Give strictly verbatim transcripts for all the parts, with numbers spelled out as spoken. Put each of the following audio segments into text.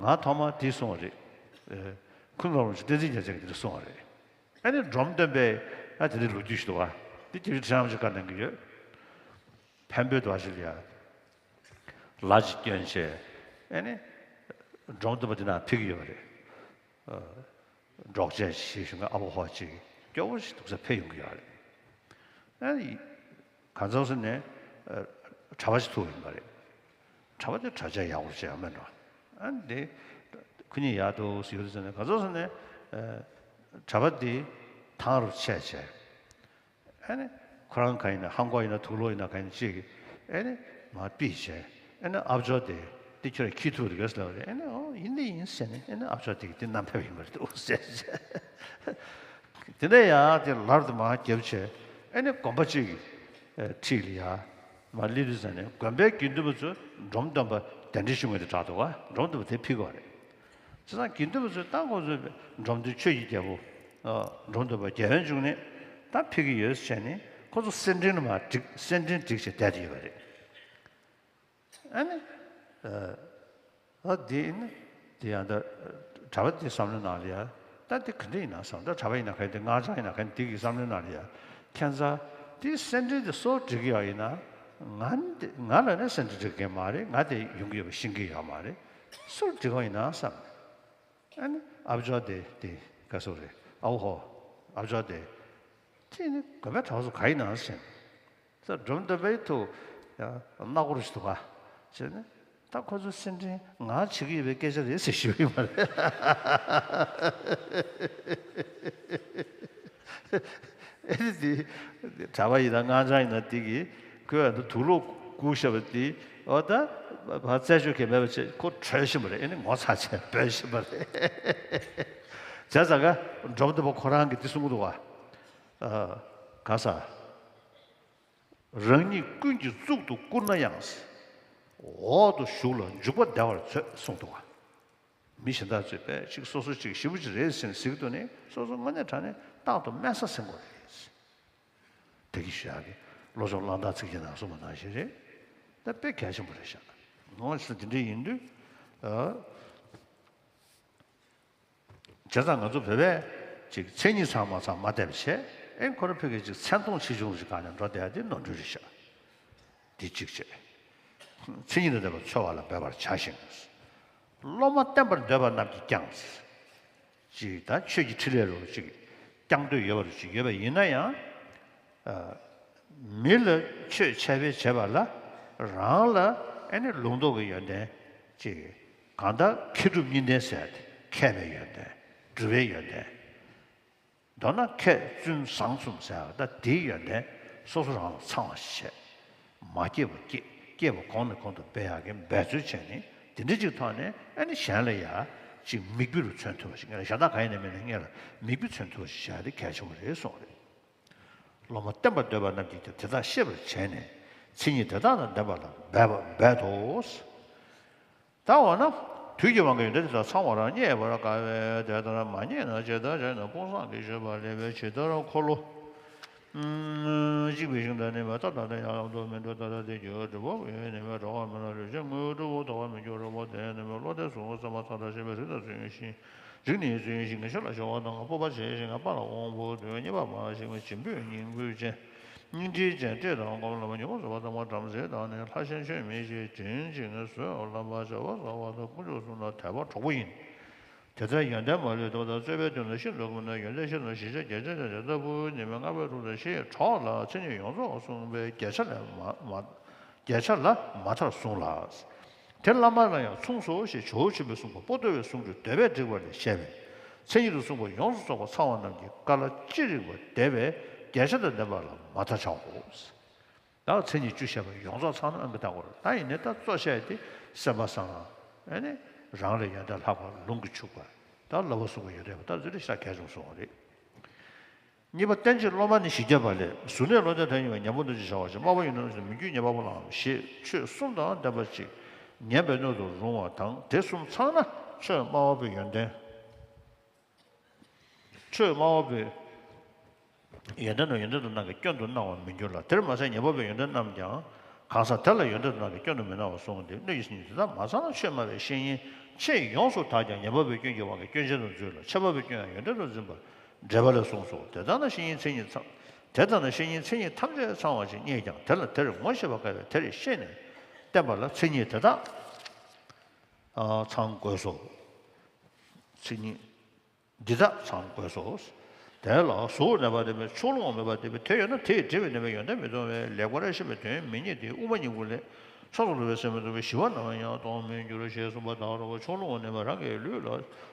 ང་ཐོག་མར་དེ་གསུངས་པ་རེད། ཨེ། ཀུན་མཁྱེན་རིན་པོ་ཆེ་བསྟན་འཛིན་རྒྱལ་མཚན་གྱིས་དེ་འདྲ་གསུངས་པ་རེད། ཨ་ནི་འབྲོམ་སྟོན་པས་ཨ་དེ་འདྲའི་ལོ་རྒྱུས་ཤིག་འདུག་ག་འདི་རྒྱལ་སྲས་ཁྲི་བྱང་རིན་པོ་ཆེས་བཀའ་གནང་གི་ཡོད། འཕན་པོའི་དུ་བ་ཞིག་ལ་ཡ། ལ་ཅིག་བསྐྱོན་བྱས། ཨ་ནི། འབྲོམ་སྟོན་པ་དེ་ན་ཕེབས་ཀྱི་ཡོད་པ་རེད། ཨ། འབྲོག་ཆས་ཞེས་ཞུ་མཁན་ཨ་ཕོ་ཧོ་ཅིག་སྐྱོ་བོ་ཞིག་འདུག་ས་ཕེབས་ཡོང་གི་ཡོད་རེད། ཨ་ནི། གང་ཟག་སུ་ནས། ཨ། གྲྭ་པ་ཞིག་ཐུག་ཡོང་པ་རེད། གྲྭ་པ་དེ་གྲྭ་ཆས་ཡག་པོ་བྱས་ཡོད་མེད་འགྲོ། ཨ་ནི་དེ། ཁོ་གཉིས་ཡག་འདུག་ཟེར་ཡོད་དུས་ཙམ་ནས་གང་ཟག་སུ་ནས། ཨ། གྲྭ་པ་དེ་ཐང་རུ་ཆས་བྱས། ཨ་ནི། ཁོ་རང་ག་ཡིན་ན་ཧང་གོ་ཡིན་ན་དུག་ལོག་ཡིན་ན་ག་ཡིན་ན་ཅིག་ཨ་ནི། མར་ཕུད་བྱས། ཨ་ནི་ཨ་ཅོ་དེ། འདི་ཁྱོད་ཁྱི་ཐུག་རེད་ཟེར་ལབ་རེད། ཨ་ནི་ཨོ་ཡིན་ནི་ཡིན་ཟེར་ནས། ཨ་ནི་ཨ་ཅོ་དེ་གིས་འདི་བསྣམས་ཕེབས་ཡིན་པ་རེད་འདུག་ཟེར་བྱས། དེ་ནས་ཡང་དེ་ལར་དུ་མར་བརྒྱབ་བྱས། ཨ་ནི་དགོན་པ་གཅིག་གི་འཁྲིས་ལ་ཡ། མར་སླེབས་དུས་ཙམ་ནས་དགོན་པའི་དགེ་འདུན་པ་ཚོས་འབྲོམ་སྟོན་པ་གདན་འདྲེན་ཞུ་མཁན་དེ་གྲགས་འདུག་ག་འབྲོམ་སྟོན་པ་དེ་ཕེབས་ཀྱི་ཡོད་རེད། བྱས་ཙང་དགེ་འདུན་པ་ཚོས་ད་ཁོ་ཚོས་འབྲོམ་སྟོན་ཆོས་ཀྱི་རྒྱལ་པོ། ཨ། འབྲོམ་སྟོན་པ་རྒྱལ་བའི་འབྱུང་གནས་ད་ཕེབས་ཀྱི་ཡོད་ཟེར་ནས་ཁོ་ཚོ་སེར་ཕྲེང་ལ་མར་བསྒྲིགས། སེར་ཕྲེང་བསྒྲིགས་བྱས་བསྡད་དེ་ཡོད་པ་རེད། ཨ་ནི། ཨ། ཨ་འདི་ནི། འདི་ཡང་ད་གྲྭ་པ་དེ་བསམ་བློའི་ནང་ལ་ཡ། ད་འདི་ག་འདྲ་ཡིན་ན་བསམ། ད་གྲྭ་པ་ཡིན་ན་ག་ཡིན། འདི་སྔགས་འཆང་ཡིན་ན་ག་ཡིན། འདི་གི་བསམ་བློའི་ནང་ལ་ཡ། ཁྱད་མཚར། འདི་སེར་ཕྲེང་དེ་སུར་བསྒྲིགས་ཀྱི་ཡོད་ཡིན་ན། ང་འདི་ང་ལ་ནི་སེར་ཕྲེང་བསྒྲིགས་མཁན་མ་རེད། ང་དེ་ཡོང་གི་ཡོད་པ་ཤེས་ཀྱི་ཡོད་མ་རེད། སུར་བསྒྲིགས་པ་ཡིན་ན་བསམ། ཨ་ནི་ཨ་ཅོ་དེ་དེ་ག་སུ་རེད། ཨ་ཕོ་ཧོ། ཨ་ཅོ་དེ། ཁྱེད་ནི་དགོན་པའི་གྲྭ་པ་ཚོ་ག་ཡིན་ན་ཟེར། ས་འབྲོམ་སྟོན་པའི་ཐུགས་ཡ་སྣ་སྒོར་ཞིག་འདུག་ག་ཟེར་ནས། ད་ཁོ་ཚོ་སེར་ཕྲེང་ང་བྱེད་ཀྱི་ཡོད་པའི་སྐད་ཆ་རེད་ཟེར་ཞུ་གི་མ་རེད། ཨེ་ནི་དེ། གྲྭ་པ་ཡིན་ན་སྔགས་འཆང་ཡིན་ན་དེ་གིས་ཁོས་ཨ་ནི་དུག་ལོག་བསྒུགས་བཞག་པ་དེ། འོ་ད་བ་བཙལ་ཆོག་གི་མེད་པ་བྱས། ཁོ་བྲོས་ཕྱིན་པ་རེད། ཨེ་ནི་ངོ་ཚ་བྱས་བྲོས་ཕྱིན་པ་རེད། བྱས་ཙང་ཀ་འབྲོམ་སྟོན་པ་ཁོ་རང་གིས་འདི་གསུང་གི་འདུག་ག་ཨ། ག་ས། རང་ཉིད་ཀུན་གྱི་གཙུག་ཏུ་བཀུར་ན་ཡང་། འོག་ཏུ་ཞུགས་ལ་འཇུག་པ་བདེ་བར་མཛོད་གསུངས་འདུག་ག་མི་གཞན་དག་ཚོས་པས་ཅིག་སོ་སོ་ཅིག་ཞེ་པོ་ཅིག་རེད་ཟེར་ནས་ཟེར་གྱི་འདུག་ནས། སོ་སོ་དངོས་གནས་དྲང་གནས་རྟག་ཏུ་དམན་ས་ཟིན་དགོས་རེད། ད་གིན་ཞུ་ཡག་གི་བློ་སྦྱོང་གླང་དར་ཚིགས་བཅད་ནང་གསུངས་པ་ནང་བཞིན་རེད། ད་དཔེ་གལ་ཆེན་པོ་རེད་ཤག་ངོ་ཤེས་དེ་འདྲ་ཡིན་དུས། ཨ། བྱས་ཙང་ང་ཚོ་བོད་པས་ཅིག་མཚན་ཉིད་ཚང་མ་ཚང་མ་བསྡད་པ་བྱས། ཨེ་ཁོ་རང་ཕ་གིར་ཅིག་མཚན་མཐོང་ཆེ་ཆུང་ཅིག་གང་ཡང་འགྲོ་བསྡད་ཡ་དེ་ནོར་འཁྲུལ་རེད་ཤག་འདི་གཅིག་བྱས། མཚན་ཉིད་དང་ལྡན་པ་འཚོལ་བ་ལ་འབད་པར་བྱ་ཞིང་། སློབ་མ་བསྟེན་པར་འདོད་པ་རྣམས་ཀྱིས་ཀྱང་། ཅིག་ད་ཆོས་ཀྱི་ཕྲིན་ལས་རུ་ཅིག་བསྐྱང་འདོད་ཡོད་པ་རུ་ཅིག་ཡོད་པ་ཡིན་ན་ཡང་། ཨ། མི་ལ་ཆོས་འཆད་སྤེལ་བྱེད་པ་ལ། རང་ལ་ཨེ་ནི་ལུང་རྟོགས་ཀྱི་ཡོན་ཏན་ཅིག་གང་ལྟར་མཁས་གྲུབ་གཉིས་ལྡན་ཟེར་ཏེ། མཁས་པའི་ཡོན་ཏན། གྲུབ་པའི་ཡོན་ཏན། མདོར་ན་མཁས་བཙུན་བཟང་གསུམ་ཟེར་བ་ད་དེའི་ཡོན་ཏན་སོ་སོ་རང་ལ་ཚང་བ་ཞིག་བྱས། མ་སྐྱེས་པ་སྐྱེས། སྐྱེས་པ་གོང་ནས་གོང་དུ་སྤེལ་ཡག་གི་འབད་རྩོལ་བྱས་ནས། དེ་འདྲ་ཅིག་ཐོག་ནས་ཨ་ནི་གཞན་ལ་ཡ་ཅིག་མིག་དཔེ་རུ་མཚོན་ཐུབ་པ་ཞིག་སྔོན་ལ་གཞན་དག་ག་ཡིན་ན་མིན་ན་སྔོན་ལ་མིག་དཔེ་མཚོན་ཐུབ་པ་ཞིག་བྱ་ཡ་དེ་གལ་ཆེན་པོ་རེད་གསུངས་རེད། སློབ་མ་བསྟེན་པར་འདོད་པ་རྣམས་ཀྱིས་ཀྱང་དེ་དག་ཤེས་པར་བྱས་ནས། མཚན་ཉིད་དེ་དག་དང་ལྡན་པ་ལ་འབད་པ་འབད་དོ། ད་འོ་ན། དུས་ཀྱི་དབང་གིས་ཡོན་ཏན་དེ་དག་ཚང་བར་རྙེད་པར་དཀའ་བས། དེ་ལྟར་མ་རྙེད་ན་ཇི་ལྟར་བྱས་ན་ཕུང་བསམ་གྱིས་ཞུས་པ་ལེགས་པའི་ཇི་ལྟར་འཁོར་ལོ་གཅིག་པའི་ཞིང་དུ་གནས་པ་ལྟར་ད་ལྟ་ཡང་ལམ་དུ་མི་འགྲོ་ལྟར་དེ་རྒྱུ་འགྲུབ་པ་ཡོད་ནི་མེད། འགྲོ་བ་མི་ལ་ལུས་ཅན་དངོས་གྲུབ་ཐོབ་པར་མི་འགྱུར་རོ། དེ་ནི་མེད་བློ་ལྡན་གཟུགས་སྔོ་བསམ་པ་ཚང་དང་ཞེན་པའི་རིགས་དང་མཚུངས་ཤིང་། རིགས་ནི་མཚུངས་ཤིང་ངེས་ཤེས་ལ་སྦྱོར་བ་དང་། སྤོབས་པ་བྱས་ཤིང་དཔའ་ལ་དབང་པོ་དོན་གཉེར་པ་མང་ཞིང་བྱིང་རྒོད་སྙིང་རྒོད་ཅན། སྙིང་རྗེ་ཅན། བཀྲེས་དང་སྒོམ་ལམ་ཉོན་མོངས་ཟོས་པ་དང་པོ་བྲམ་ཟེ་དང་ནི། ལྷ་ཞན་ཆོས་མི་ཤེས་དྲིན་ཅན། བཟོད་ལམ་པ་བྱ་བ་བཟའ་བ་དང་། དཀོན་མཆོག་གསུམ་དང་དད་པ་གྲོགས་པོ་ཡིན། དེ་ལྟར་ཡོན་ཏན་མ་ལུས་ཐོབ་དང་། རྩོད་པའི་དོན་ལ་ཤིན་ཏུ་དཀོན་ནས། ཡོན་ཏན་ཤིན་ཏུ་ཞི་བྱ་རྒྱ་ཆེར་ཅན། དེ་ལྟ་བུ་ཉི་མའི་ལྔ་པའི་དྲུག་དང་ཕྱེད་གྲོགས་ལ། མཚན་ཉིད་ཡོངས་རྫོགས་གསུངས་པས་བརྒྱ་ཆ་ལས་མ་མ། བརྒྱ་ཆ་ལ་མ་མཐར་གསུངས་ལ། དེ་བླ་མ་ལ་ཡང་མཚུངས་སོ་ཞེས་ཇོ་བོ་ཆེན་པོས་གསུངས་པ་པོ་ཏོ་བས་གསུང་གི་འདོད་པས་བསྒྲིགས་པ་ལས་བཤད་པས། མཚན་ཉིད་དུ་གསུངས་པ་ཡོངས་སུ་རྫོགས་པ་ཚང་བ་རྣམས་ཀྱི་བཀའ་ལ་ཅི་རིགས་པ་འདས་པས་བརྒྱ་ཆ་དང་ལྡན་པ་ལ་མ་མཐའ་བྱའོ། ད་མཚན་ཉིད་བཅུ་བཤད་པ་ཡོངས་རྫོགས་ཚང་ན་ཨང་ཀི་བཏགས་དགོས་རེད། ད་ཡིན་ནའི་ད་གཙོ་བཤད་དེ་སེམས་པ་བཟང་། ཨ་ནི་རང་ལས་ཡོན་ཏན་ལྷག་པ་ལུང་གིས་ཕྱུག་པ། ད་བསླབ་པ་གསུང་བ་ཡོན་ཏན་པ་ད་འདི་འདྲ་ཤ་གལ་ཆུང་གསུང་བ་རེད། གཉིས་པ་བསྟན་བཅོས་སློབ་མ་ནི་ཞི་རྒྱས་པ་ལས། གཟུགས་ནས་བློ་ལྡན་དོན་གཉེར་བ། ཉན་པོ་ནི་ཅི་བྱ་བ་ཞིག་སྨྲ་བ་ཡིན་ནོ་ཞེས་མི་རྒྱུད་ཉན་པ་པོ་ལའམ་ཞེས་ཆོས་གསུམ་དང་ལྡན་པ་ཅིག་ཉན་པའི་སྣོད་དུ་རུང་བ་དང་། དེ་གསུམ་ཚང་ན་ཆོས་སྨྲ་བ་པོའི་ཡོན་ཏན། ཆོས་སྨྲ་བ་པོའི་ཡོན་ཏན་དང་ཡོན་ཏན་དུ་སྣང་གི་སྐྱོན་དུ་སྣང་བར་མི་འགྱུར་ལ། དེར་མ་ཟད་ཉན་པ་པོའི་ཡོན་ཏན་རྣམས་ཀྱང་ གང་ཟག་དེ་ལ་ཡོན་ཏན་དུ་སྣང་གི་སྐྱོན་དུ་མི་སྣང་བར་གསུངས་ཏེ། སྣོད་ཀྱི་མཚན་ཉིད་དེ་དག་མ་ཚང་ན་ཆོས་སྨྲ་བའི་བཤེས་གཉེན་ཆེས་ཡོངས་སུ་དག་ཀྱང་ཉན་པ་པོའི་སྐྱོན་གྱིས་དབང་གིས་སྐྱོན་ཅན་དུ་འཛིན་ལ། འཆལ་བ་པོའི་སྐྱོན་ཡང་ཡོན་ཏན་དུ་འཛིན་པར་འབྲེལ་པ་ལས་གསུངས་སོ། དེ་ལྟ་ན་བཤེས་གཉེན་མཚན་ཉིད་ཚང་། དེ་ལྟ་ན་བཤེས་གཉེན་མཚན་ཉིད་ཐམས་ཅད་ཚང་བ་ཞིག་རྙེད་ཀྱང་དེ་ལ་དེར་ངོ་ཤེས་པ་དཀའ་བས་དེར་ཤེས་ནས་བསྟེན་པ་ལ་མཚན་ཉིད་དེ་དག་ཨ་ཚང་དགོས་སོ། མཚན་ཉིད་འདི་དག་ཚང་དགོས་སོ། དེ་ལ་གཟུགས་གནས་པ་དེ་མེད། ཕྱོགས་ལྷུང་མེད་པ་དེ་མེད། དེ་ཡོད་ན་དེས་སྒྲིབ་པའི་ནུས་པས་ཡོན་ཏན་མི་སྟོང་བས། ལེགས་པར་ཤེས་པའི་དོན་མི་རྙེད་དེ། དབུ་མ་སྙིང་པོ་ལས་ཕྱོགས་སུ་འགྲོ་བའི་སེམས་མི་སྟོང་བས། ཞི་བ་ནམ་ཡང་སྟོང་མི་འགྱུར་ཞེས་གསུངས་པ་ལྟར་རོ། ཕྱོགས་ལྷུང་གནས་པ་རང་གི་ལུས་ལ་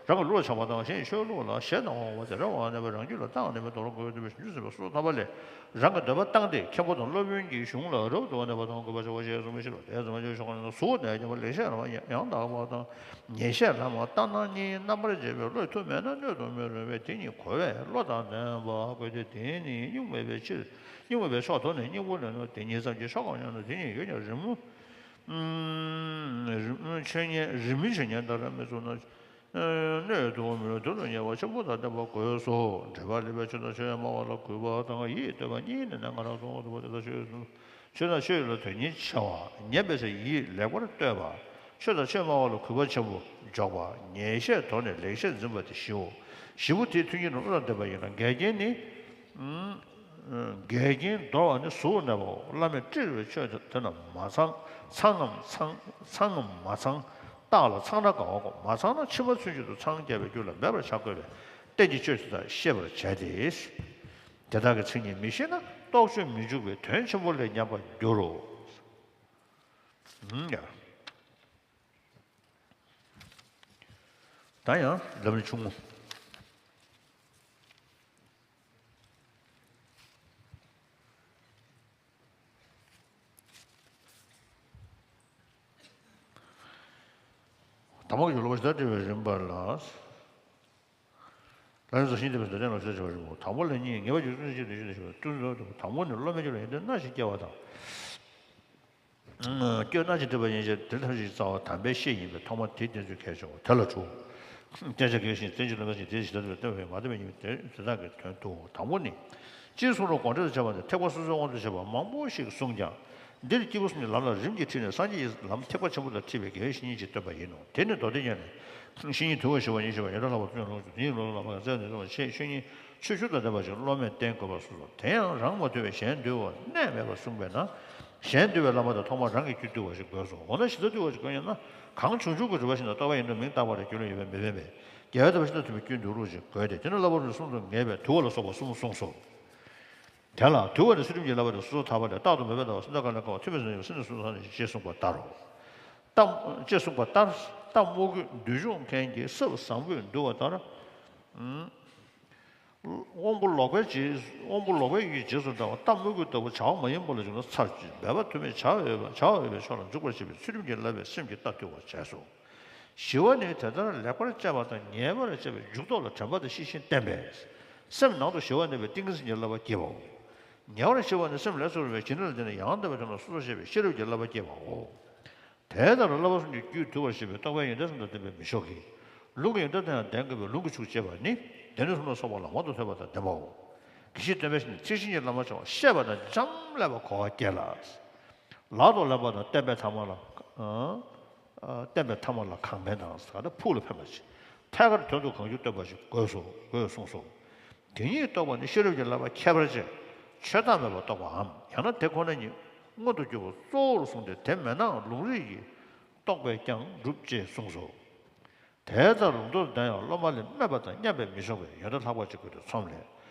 རང་གི་ལུགས་ལ་ཆགས་པ་དང་། གཞན་ཆོས་ལུགས་ལ་ཞེན་དང་དབང་བ་དེ་འདྲ་དབང་གནས་པ་རང་རྒྱུད་ལ་བཏང་གནས་པའི་དོན་ལ་གོ་བའི་འདུན་པ་བྱང་ཆུབ་སེམས་དཔའི་གསོལ་ཐར་པ་ལས་རང་གི་འདོད་པ་བཏང་སྟེ་མཁན་པོ་དང་སློབ་དཔོན་གྱི་གཞུང་ལ་རབ་ཏུ་དབང་གནས་པ་དང་གུས་པར་བྱ་བ་ཞེས་གསུངས་པའི་ཕྱིར་རོ། དེ་ཙམ་མ་ཡིན་པར་ཕྱོགས་གནས་ན་གཟུགས་གནས་ཀྱང་ལེགས་བཤད་ལམ་ཡང་དག་པ་དང་། ཉེས་བཤད་ལམ་ལྟར་སྣང་གཉིས་རྣམ་པར་འབྱེད་པའི་བློས་ཐུབ་མེད་ན་སྣོད་དུ་མི་རུང་བས། དེ་གཉིས་གོ་བས་བློ་དང་ལྡན་པ་དགོས་ཏེ། དེ་ནི་གཉུག་མ་མེད་པའི་ཕྱིར། གཉུག་མ་མེད་པའི་ཕྱོགས་དོར་ནས་སྙིང་པོ་ལས་ནོ། དེ་གཉིས་ཙམ་གྱི་ཕྱོགས་གང་ཉམས་ན་དེ་གཉིས་ཡོད་ཀྱང་རི་མོ། རི་མོ་ཆོས་ཉན། རི་མོའི་ཆོས་ཉན་ལྟར་མི་ཚུགས་ན། སྣོད་དུ་མི་རུང་། དོན་དུ་གཉེར་བ་ཆེན་པོ་དང་ལྡན་པ་དགོས་སོ། འགྲེལ་པ་ལེགས་པའི་ཆོས་དང་ཆོས་སྨྲ་བ་ལ་གུས་པ་དང་། ཡིད་གཏོད་པ་གཉིས་ནི་ནང་ང་རང་གསུངས་པ་དེ་ལྟར་ཆོས་ཆོས་དང་ཆོས་ལ་དོན་སྙིང་ཆེ་བ། ཉན་པའི་ཚེ་ཡིད་ལེགས་པར་གཏོད་པ། ཆོས་དང་ཆོས་སྨྲ་བ་ལ་གུས་པ་ཆེན་པོ་འཇོག་པ། ཉེས་བཤད་དོར་ནས་ལེགས་བཤད་འཛིན་པ་དེ་བཞིའོ། བཞི་པོ་དེའི་མཐུན་རྐྱེན་ནི་བློ་དང་ལྡན་པ་ཡིན་ལ། འགལ་རྐྱེན་ནི། འགལ་རྐྱེན་དོར་བ་ནི་གཟུགས་གནས་པའོ། བླ་མས་དཀྲིས་པའི་ཆོས་དེ་རྣམས་མ་ཚང་། ཚང་ངམ་ཚང་། ཚང་ངམ་མ་ཚང་། བརྟག་ལ་ཚང་ན་དགའ་བ་དགོས། མ་ཚང་ན་ཕྱི་མ་ཚུན་ཆད་དུ་འཚང་རྒྱ་བའི་རྒྱུ་ལ་མེད་པར་བྱ་དགོས་པས། རྟེན་གྱི་ཆོས་དེ་དག་ཤེས་པར་བྱ་སྟེ། དེ་དག་གི་མཚན་ཉིད་མི་ཤེས་ན་རྟོགས་བརྗོད་མི་འཇུག་པའི་དོན་ཆེན་པོ་ལས་ཉམས་པར་འགྱུར་རོ། ཨུམ། ཡ། ད་ཡང་ལམ་རིམ་ཆུང་ངུ། དང་པོ་གི་སློབ་པ་ཇི་ལྟར་བགྲེས་པའི་རིམ་པ་ལ། ལམ་རིམ་རྫོགས་ཤིང་བརྟན་པའི་འདོད་ལྡན་ལ་ཞེས་བྱ་བ་རིམ་པ། དང་པོ་ལས་གཉིས། ངེས་པར་འཇུག་ཚུལ་ནི་གཅིག་ཏུ་ཞུགས་ནས་ཞུ་བ་སྟེ། དང་པོ་ནི་སློབ་མའི་རྒྱུད་ལ་ཡོན་ཏན་སྣ་ཞིག་སྐྱེ་བ་དང་། སྐྱོན་སྣ་ཞིག་འདྲེས་པ་ཡིན་ཕྱིར། དེ་ཐམས་ཅད་ཀྱི་རྩ་བ་དམ་པའི་ཤེས་ཡིན་པས་ཐོག་མར་དེའི་གཏན་ཚིགས་ཁས་འཇོག་དེ་ལ་དྲུག། བསྟན་བྱ་གལ་ཆེ་ཞིང་བསྟན་བྱའི་སློབ་མ་ཞིག་དེའི་ཇི་ལྟར་བསྟན་པ་མ་བསྟན་པ་ཡིན་པས་དེ་དེ་དག་གི་དོན་བསྡུའོ། དང་པོ་ནི། སྤྱིར་གསུང་རབ་དགོངས་འགྲེལ་དང་བཅས་པ་ནི་ཐེག་པ་སོ་སོའི་དབང་དུ་བྱས་པ་མང་པོ་ཞིག་གསུངས་ཀྱང་། འདིར་སྐྱེས་བུ་གསུམ་གྱི་ལམ་ལ་རིམ་གྱིས་ཁྲིད་ནས་སངས་རྒྱས་ཀྱི་ལམ་ཐེག་པ་ཆེན་པོ་དང་འཁྲིལ་བའི་དགེ་བའི་བཤེས་གཉེན་ཅིག་བསྟན་པ་ཡིན་ནོ། དེ་ནི་མདོ་སྡེ་རྙིང་ནས། བཤེས་གཉེན་དུལ་བ་ཞི་བ་ཉིད་ཞི་བ་ཡོན་ཏན་ལྷག་པ་ཚུལ་ལོངས་སྤྱོད་དེ་ཉིད་ལོ་ལོ་ལ་མ་ག་ཚད་ནས་བྱས་བཤེས་གཉེན་ཆོས་ཆོས་དང་ལྡན་པ་ཞིག་སློབ་མས་བསྟེན་དགོས་པར་གསུངས་སོ། དེ་ཡང་རང་མ་དུལ་བའི་གཞན་དུལ་བ་གནས་མེད་པར་གསུངས་པས་ན། གཞན་དུལ་བའི་བླ་མ་དང་ཐོག་མར་རང་གི་རྒྱུད་དུལ་བ་ཞིག་དགོས་སོ། འོ་ན་ཇི་ལྟར་དུལ་བ་ཞིག་དགོས་སྙམ་ན། གང་བྱུང་བྱུང་གི་གྲུབ་པ་བཞིན་དུ་རྟོག་པ་ཡིན་མདོག་མིང་བཏགས་པ་ལ་རྒྱུས་ལོན་ཡོད་པས་མི་ཕན་པས། རྒྱལ་བའི་བསྟན་པ་ཤིན་ཏུ་མཐུན་པའི་རྒྱུན་དུལ་ལུགས་ཤིག་དགོས་ཏེ། དེ་ནི་བསླབ་པ་རུ་གསུམ་དུ་ངེས་པས་དུལ་བ་ལ་སོགས་པ་གསུམ་གསུངས་སོ། དེ་ལ་དུལ་བ་ནི་ཚུལ་ཁྲིམས་ཀྱི་བསླབ་པ་དང་སོ་སོར་ཐར་པ་ལས། རྟག་ཏུ་མོས་པ་དང་སེམས་ཐག་བཀག་ནས་བསྐང་བ། ཐུབ་པའི་སེམས་ཀྱིས་སེམས་ནི་སོ་སོར་ཐར་ནས་ཞེས་གསུངས་པ་ལྟར་རོ། གཏམ་ཅེས་གསུངས་པ་ལྟར། གཏམ་དབུ་རྒྱུད་འདུལ་སྦྱོང་མཁན་གྱི་སྲིབ་བཟང་པོས་འདུལ་བ་ལྟར། དབང་པོ་ལོག་པའི་རྗེས། དབང་པོ་ལོག་པའི་ཡུལ་གྱི་རྗེས་སུ་འབྲང་བ། གཏམ་དབུ་རྒྱུད་ལྟ་བུ་བྱ་བ་མ་ཡིན་པ་ལ་འཇུག་ན་ཚར་གཅོད། འབད་པ་ཐུབ་མིན་བྱ་བ་འོས་པ་བྱ་བ་འོས་པའི་ཕྱོགས་ལ་འཇུག་པར་བྱེད་པའི་ཚུལ་ཁྲིམས་ཀྱི་བསླབ་པས་སེམས་ཀྱི་རྟ་ཐུལ་བར་བྱས་སོ། ཞི་བ་ནི་དེ་ལྟར་ལེགས་པར་དཔྱད་པ་དང་ཉེས་པར་དཔྱད་པའི་འཇུག་ལྡོག་ལ་དྲན་པ་དང་ཤེས་བཞིན་བསྟེན་པས། སེམས་ནང་དུ་ཞི་བ་གནས་པས་ཏིང་ངེ་འཛིན་གྱི་བསླབ་པ་སྐྱེ་བའོ། ཉེ་བར་ཞི་བ་ནི་སེམས་ལས་སུ་རུང་བའི་ཇི་སྙེད་ལ་བརྟེན་ནས་ཡང་དག་པའི་དོན་ལ་སོ་སོར་ཤེས་པའི་ཤེས་རབ་ཀྱི་བསླབ་པ་སྐྱེ་བའོ། དེ་ལྟར་བསླབ་པ་གསུམ་གྱི་རྒྱུད་དུལ་བར་བྱེད་པའི་རྟོགས་པའི་ཡོན་ཏན་གསུམ་དང་ལྡན་པའི་མི་མཆོག་གིས། ལུང་གི་ཡོན་ཏན་དང་ཡང་ལྡན་དགོས་པས། ལུང་གི་ཕྱོགས་འབྱེད་པ་ནི། སྡེ་སྣོད་གསུམ་ལ་སོགས་པ་ལ་མང་དུ་ཐོས་པ་དང་ལྡན་པའོ། དགེ་བཤེས་སྟོན་པའི་ཞིང་ནས་ཚིག་ཤིང་གི་བླ་མ་བྱ་བ་ཤེས་པ་དང་འབྱམས་ཀླས་པ་གོ་བ་སྐྱེ་ལ། ལག་ཏུ་ལེན་པ་དང་བསྟན་པའི་ཐ་མ་ལ། ཨ། ཨ། བསྟན་པའི་ཐ་མ་ལ་གང་ཕན་དང་ཟེར་ཏེ་ཕུགས་ལ་ཕན་པ་ཞིག་ཐད་ཀར་དོན་དུ་གང་འགྱུར་སྟོན་པ་ཞིག་དགོས་སོ། དགོས་གསུངས་སོ། དེ་ཉིད་རྟོགས་པ་ནི་ཤེས་རབ་ཀྱི་བསླབ་པ་ཁྱད་པར་ཅན། ཆོས་བདག་མེད་པར་རྟོགས་པའམ། ཡང་ན་དེ་ཁོ་ན་ཉིད་མངོན་དུ་གྱུར་པ་གཙོ་བོར་གསུངས་ཏེ། དེ་མེད་ནའང་ལུང་རིགས་ཀྱི་རྟོགས་པས་ཀྱང་འགྲུབ་ཅེས་གསུངས་སོ། དེ་ལྟར་ལུང་དོན་ལྡན་ཡང་སློབ་མ་ལས་སྨད་པ་དང་བསྙབ་པས་མི་ཆོག་པས། ཡོན་ཏན་ལྷག་པ་ཅིག་དགོས་ཏེ་ཚོམས་ལས།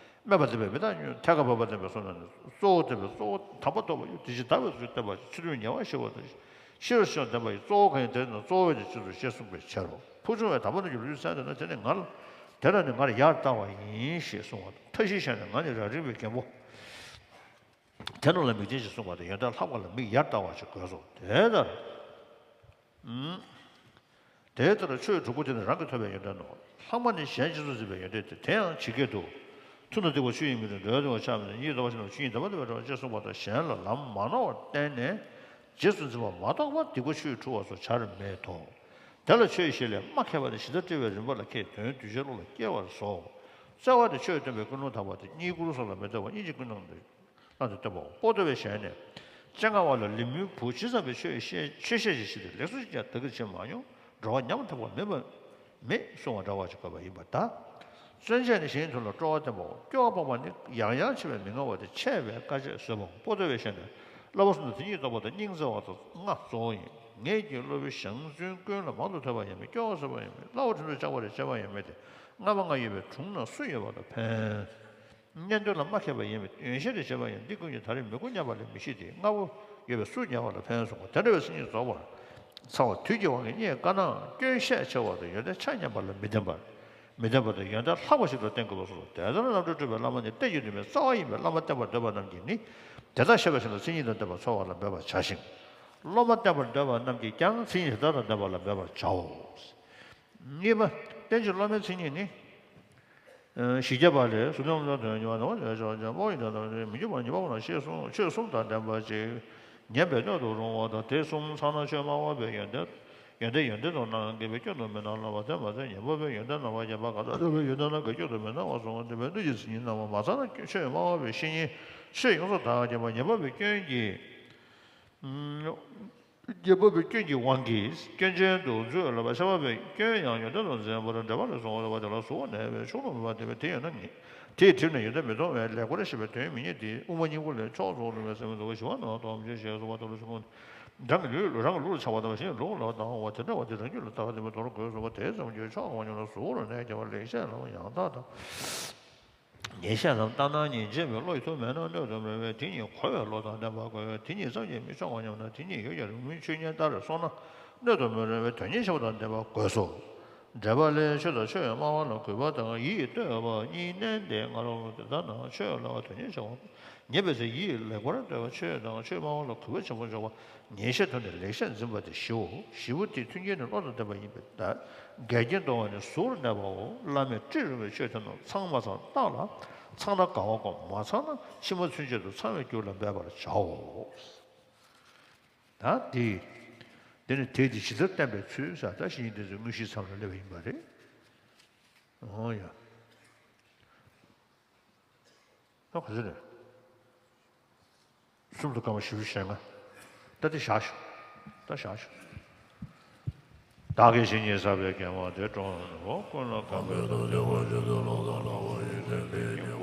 སྨད་པ་འདེབས་པའི་མི་རྟག་ཉོན། ཐད་ཀར་བབ་པ་བསྟན་པའི་བསོད་ནམས་ནི། གཙོ་བོ་བསྟན་པའི་གཙོ་བོ་དམ་པ་རྟོགས་པ་ཡི། དེ་ཕྱིར་དག་པའི་ཚུལ་བསྟན་པ་ཕྱིར། ཚུལ་ཁྲིམས་ཉེ་བར་ཞི་བ་དང་། ཤེས་རབ་ཤེས་པ་བསྟན་པ་ཡི། གཙོ་བོ་གང་ཡིན་དེ་ནི་གཙོ་བོ་ཡིན་ཏེ་ཕྱིར་དུ་ཞེས་གསུངས་པའི་ཕྱིར་རོ། ཕུགས་བྱུང་བའི་དམ་པ་རྣམས་ཀྱི་ལུས་སེམས་དེ་ན། དེ་ནི་ང་ལ། དེ་ལ་ནི་ང་ལ་ཡར་ལྟ་བ་ཡིན་ཞེས་གསུངས་པ་དང་། མཐའ་བཞིའི་ཞལ་ནས་ང་ནི་རང་རིག་པའི་རྒན་པོ། དེ་རྣམས་ལ་མིག་ཅན་ཞེས་གསུངས་པ་དང་། ཡོན་ཏན་ལྷག་པ་ལ་མིག་ཡར་ལྟ་བ་ཞིག་དགོས་སོ། དེ་ལྟར། ཨུམ། དེ་ལྟར་ཆོས་དྲུག་པོ་དེ་ནི་རང་གིས་ཐོབ་པའི་ཡོན་ཏན་ནོ། ལྷག་མ་ནི་གཞན་རྗེས་སུ་འཛིན་པའི་ཡོན་ཏན་ཏེ། དེ་ཡང་ཇི་སྐད་དུ། མཐུ་དང་སྡིག་པ་ཆོས་ཉིད་མི་མཐུན། འགྲོ་བའི་སྡིག་པ་ཆགས་མི་འཛིན། གཉིས་སུ་འདོགས་པ་ཆེ་ན་ཆོས་ཉིད་དམ་པ་སྟོན་པའི་གྲོགས། ཅེས་གསུངས་པ་ལྟར། གཞན་ལ་ལམ་མ་ནོར་བར་བསྟན་ནས་རྗེས་སུ་འཛིན་པ་མ་གཏོགས་པར་སྡིག་པ་ཆོས་འཁྲུལ་བ་སོགས་བྱར་མེད་དོ། དེ་ལ་ཆོས་བཞི་ལས་རྨ་ཁེགས་པ་ནི་ཇི་ལྟར་བཀྲི་བའི་རིམ་པ་ལ་ཁེགས་དོན་གདུལ་བྱའི་བློ་ལ་སྐྱེ་བར་སོ། རྩ་བ་ནི་ཆོས་སྟོན་པའི་ཀུན་སློང་དམ་པ་སྟེ། རྙེད་བཀུར་སོགས་ལ་མི་ལྟ་བར་སྙིང་རྗེ་ཀུན་སྣང་དུ། སྣང་དུ་སྟོན་པའོ། པོ་ཏོ་བའི་ཞལ་ནས། སྤྱན་སྔ་བ་ལ་ལི་མུའི་བུ་ཇི་ཙམ་པའི་ཆོས་བཤད་ཆོས་བཤད་ཅིག་བྱས་ཏེ་ལེགས་སོ་ཅིག་ཀྱང་བདག་གིར་བྱེད་མ་མྱོང་། འགྲོ་བ་ཉམ་ཐག་པ་མེད་པ་མེད་གསུང་བ་འདྲ་བ་ཅིག་དགོས་པ་ཡིན་པར་གདའ། བརྩོན་བཅས་ནི་གཞན་དོན་ལ་སྤྲོ་བ་བསྟེན་པའོ། སྐྱོ་བ་སྤངས་པ་ནི་ཡང་ཡང་བྱེད་པའི་མི་མངའ་བ་སྟེ་ཆད་པའི་དཀའ་སྤྱད་བཟོད་པའོ། པོ་ཏོ་བས་བཤད་ན། བསླབ་པ་གསུམ་དང་དེ་ཉིད་རྟོགས་པ་དང་སྙིང་བརྩེ་བ་དང་ལྔ་གཙོ་བོ་ཡིན། ངེད་ཀྱིས་སློབ་དཔོན་ཞང་བཙུན་ཀུན་ལ་མང་དུ་ཐོས་པ་ཡང་མེད། སྐྱོ་བ་བཟོད་པ་ཡང་མེད། སླ་བོར་དྲིན་དུ་བཅར་བ་རེ་བྱས་པ་ཡང་མེད་དེ། ལྔ་པ་ལྔ་ཡོད་པའི་དྲུང་ན་སུ་ཡོད་པ་ལ་ཕན། གཉེན་དོན་ལ་མ་མཁས་པ་ཡིན་པས་ཡོན་བཤད་དུ་བྱེད་པ་ཡང་འདི་ཀུན་གྱི་ད་རེས་མི་མགོ་མཉམ་པ་ལས་མི་ཤེས་ཏེ། སྔ་པོ་ཡོད་པས་སུ་ཉར་བ་ལ་ཕན་གསུངས་པ་དེ་འདྲ་བའི་མཚན་ཉིད་རྫོགས་པར་ཚང་བ་དུས་ཀྱི་དབང་གིས་རྙེད་དཀའ་ནའང་སྐྱོན་ཤས་ཆེ་བ་དང་ཡོན་ཏན་ཆ་མཉམ་པ་ལ་མི་ལྡན་པར། མི་ལྡན་པ་དང་ཡོན་ཏན་ལྷག་པ་ཞིག་ལ་བརྟེན་དགོས་པ་སོགས་དེ་ལྟར་རྣམ་གྲོལ་སྤྲུལ་པའི་བླ་མ་ནི་གཏེར་གྱི་ནུས་པའི་རྩ་བ་ཡིན་པས་བླ་མ་བསྟེན་པར་འདོད་པ་རྣམས་ཀྱིས་ནི་དེ་དག་ཤེས་པ་བཞིན་དུ་མཚན་ཉིད་དང་ལྡན་པར་འཚོ་བ་ལ་འབད་པར་བྱ་ཞིང་། སློབ་མ་བསྟེན་པར་འདོད་པ་རྣམས་ཀྱིས་ཀྱང་མཚན་ཉིད་དེ་དག་དང་ལྡན་པ་ལ་འབད་པར་བྱའོ། གཉིས་པ། བསྟན་བཅོས་སློབ་མའི་མཚན་ཉིད་ནི། བཞི་བརྒྱ་པ་ལས། གཟུགས་ཅན་སློབ་མ་དོན་གཉེར་བ་ནི་ལས་བྱ་བ་ཅན་སྨྲ་བ་ཡི་དོན་དམ་པའི་མི་འགྱུར་བ་ཉིད་པ་ཁོ་ན་ཞེས་གསུངས། ཆོས་གསུམ་དང་ལྡན་པ་ཅིག་ཉན་པའི་སྣོད་དུ་རུང་བ་དང་། དེ་གསུམ་ཚང་ན་ཆོས་སྨྲ་བ་པོའི་ཡོན་ཏན། ཡོན་ཏན་ཡོན་ཏན་དུ་སྣང་གི་བའི་སྐྱོན་དུ་མི་སྣང་ལ་བ་དེ་མ་ཚད་ཉན་པ་པོའི་ཡོན་ཏན་སྣང་བ་ཡིན་པ་གང་ལྟར་སྟོན་པའི་ཡོན་ཏན་སྣང་གི་སྐྱོན་དུ་མི་སྣང་བ་གསུངས་པ་འདི་པའི་སྣོད་ཀྱི་མཚན་ཉིད་སྣང་བ་མ་ཚང་ན་ཆོས་སྨྲ་བ་པོའི་བཤེས་གཉེན་ཆོས་ཡོངས་སུ་དག་པ་ཉན་པ་པོའི་སྐྱོན་གྱིས། རྒྱལ་པོ་པའི་སྐྱོན་གྱི་དབང་གིས་སྐྱོན་ཅན་དུ་འཛུད་ལ་བ་ཤ་བ་པའི་སྐྱོན་ཡང་ཡོན་ཏན་དུ་འཛིན་པར་འགྲེལ་པ་ལས་གསུངས་པ་དེ་ལ་གཟུ་བོར་གནས་པའི་ཕྱོགས་ལ་མུན་པ་ལྡན་པས་དེ་ཡོད་ན་ངེས། དེས་བསྒྲིབས་ནས་ཡོན་ཏན་མི་མཐོང་བས་ལེགས་པར་ཤེས་པའི་དོན་མི་རྙེད་དེ། དབུ་མ་སྙིང་པོ་ལས་ཕྱོགས་རྫོགས་སློབ་མའི་སེམས་རྫོགས་པ་ཞི་བ་ནང་སྟོབས་འབྱོར་ཞེས་གསུངས་པ་དེ་ལ་གཟུ་བོར། རང་གི་ལུས་རང་གི་ལུགས་ལ་ཆགས་པ་དང་གཞན་ལུགས་ལ་སྡང་བ་དེ་འདྲ་བ་དེ་རང་རྒྱུད་ལ་བདག་ལྟ་བུའི་དོན་དགོས་གསུངས་པ་དེ་ཙམ་གྱིས་ཕྱོགས་གང་ཡང་ན་གཟུ་བོར་གནས་ཀྱང་བ་ལེགས་བཤད་ལམ་ཡང་དག་དང་། ཉེས་བཤད་ལམ་ལྟར་སྣང་ཉིད་འབྱེད་པའི་བློ་ཡི་ཐུགས་མེད་ན་སྣོད་དུ་མི་རུང་བས་དེ་ཉིད་གོ་བའི་བློ་དང་ལྡན་པ་དགོས། དེ་ཉིད་ཙམ་གྱིས་མི་ཆོག་པར་སྙམ་ན་དེ་ཉིད་ཡོད་ཀྱང་རིང་མོའི་ཆོས་ཉིད་ལྟར་སོང་ན་སྣོད་དུ་མི་རུང་བས་དོན་གཉེར་ཆེ་བ་དང་ལྡན་པ་དགོས་སོ། འགྲེལ་པ་ལས་ཆོས་དང་ཆོས་སྨྲ་བ་ལ་གུས་པ་དང་ཡིད་གཏོད་པ་གཉིས་བསྣན་ཏེ་སྔ་རོལ་དུ་དེ་ལྟར་ན་ཆོས་ལ་དོན་གཉེར་ཆེ་བ་ཉེས་པའི་ཚེ་ཡིད་ལེགས་པར་གཏོད་པ་ཆོས་དང་ཆོས་སྨྲ་བ་ལ་གུས་པ་ཆེན་པོ་འཇོག་པ། ཉེས་བཤད་ཐོག་ནས་ལེགས་བཤད་འཛིན་པ་དེ་བཞིའོ། བཞི་པོ་དེ་མཐུན་རྐྱེན་ནི་བློ་དང་ལྡན་པ་ཡིན་པས་ད། འགལ་རྐྱེན་སྤོང་བ་ནི་གཟུ་བོར་གནས་པའོ། བླ་མས་སྤྲིང་རུང་བའི་ཆོས་དེ་རྣམས་ཚང་མ་ཚང་བརྟགས་ལ། ཚང་ན་དགའ་བ་སྒོམ། མ་ཚང་ན་ཕྱི་མ་ཚུན་ཆད་དུ་ཚང་བའི་རྒྱུ་ལ་འབད་པར་བྱའོ། ད་འདི། འདི་ནི་དེ་དེ་ཇི་ལྟར་བསྟན་པའི་ཚུལ་ས་ད་བཤེས་གཉེན་དེ་ཚོའི་དངོས་གཞིའི་མཚམས་ལ་སླེབས་པ་ཡིན་པ་རེད། འོ་ཡ། ད་ག་ཚོད་རེད། གསུམ་དུ་སྐར་མ་བཞི་བཅུ་ཞེ་ལྔ། ད་དེ་བཞག་ཞུ། ད་བཞག་ཞུ། བདག་གིས་ཇི་སྙེད་བསགས་པའི་དགེ་བ་འདི་བསྐུལ་ནས་ཀུན་ལ་གང་འབད་དུ་བདེ་བར་གྱུར་ཏེ་ལོག་ལྟ་ལ་བ་ཡི་དོན་འདི་ཉིད།